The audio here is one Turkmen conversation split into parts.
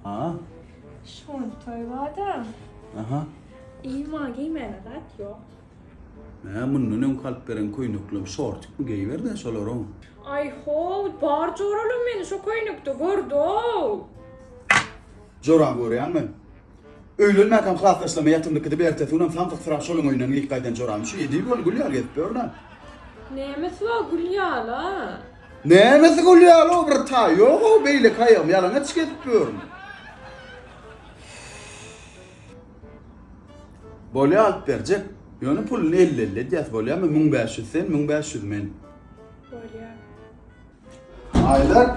Ha? Şu gün toý bar-da. Aha. Iý, maňa geýmäne zat ýok. Hä, mundan öňki alyp beren köýneklem şortikmi geýiber-dä şolaryň. Aý how, bar joralam meni şo köýnekde gördi-ow. Joram görýäňmi? Öýlenmäkäm klasdaşlaryma ýatymlyk gidip ertesi günem samsyksyrap şolaň öýünden geýip gaýdan joram şu edil bol gül ýaly gezip ýörün-ä. Nämesi bar gül ýaly-a? Nämesi gül ýaly-ow bir taý ýog-ow beýleki aýagym ýalaňaç gezip ýörün. Bolýa alyp berjek. Ýöne puluny elli-elli edýäs bolýamy? 1500 sen, 1500 men. Bolýa. Aýlar.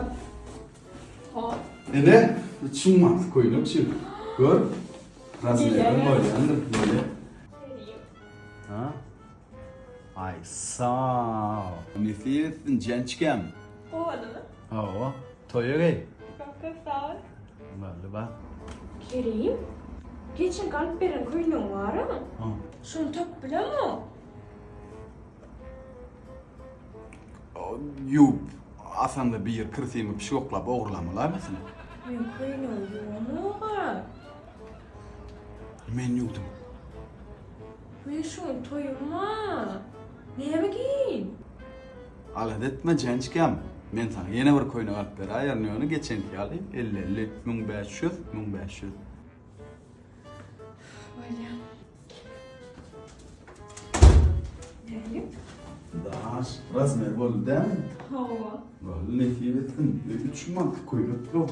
Hop. Ene, çuňmaksy köýnek şu. Gör. Razmerim bolýandyr böyle. Ha? Ay sağ. Nesip etsin jençkem. Gowadymy? Hawa. Toýa geý. Köp köp sag bol. Boldy ba. Kerim, geçenki alyp beren köýnegiň bar-a? Ha. Şony tapyp bilemok. Ýuwup asanda bir kirsimi pişik oklap ogurlan bolaýmasyn? Men köýnegi ýuwamok-a. Men ýuwdum. Men şu gün toýum bar. Näme geýin? Alada etme jençkem. Men saňa ýene bir köýnek alyp beräýerin ýöne geçenki ýaly elli-elli, 1500, 1500. Bolýa. Näme? Daş, razmer boldy dämi? Hawa. Boldy nesip etsin. Üç manat köýnek bu.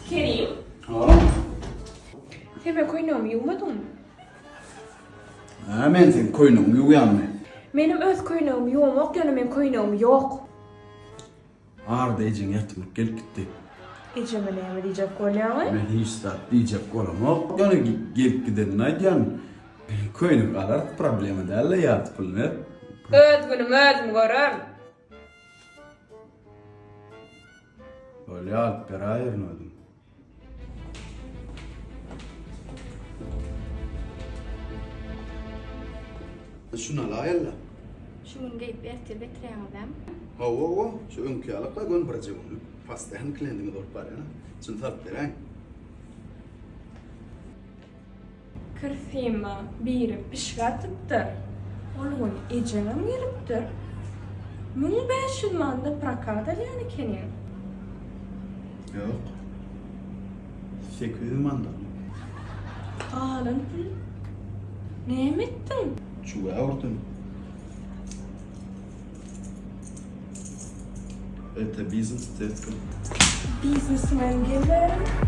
Kerim. Ha? Sen men köýnegimi ýuwmadyňmy? Ha, men seň köýnegiňi ýuwýanmy? Menem öz köýnegimi ýuwamok, ýöne meň köýnegim ýok. Arda ejeň ýatymlyk gelip gitdi. Ejeme näme diýjek bolýaňy? Men hiç zat diýjek bolamok. Ýöne gelip gidenini aýdýan. Köýnek alarys, problema däl-le, ýarty puluny ber. Öz günümi özüm görerin. Bolýa, alyp beräýerin özüm. Şuny alaýyl-la. Şu gün geýip ertir getiräýiňizem. Hawa, hawa, şu öňki ýalykla gön birje günlük. Postoýanny kliýentimiz bolup barýan. Şuny salyp beräýiň. Kirfima biri pişik atypdyr. Ol gün ejeňem gelipdir. 1500 manada prokat alýan ekeniň. Ýok. 800 manada. Galan pul näme etdiň? Çüwä urdum. Это biznes detka. Biznesmen gelbäri.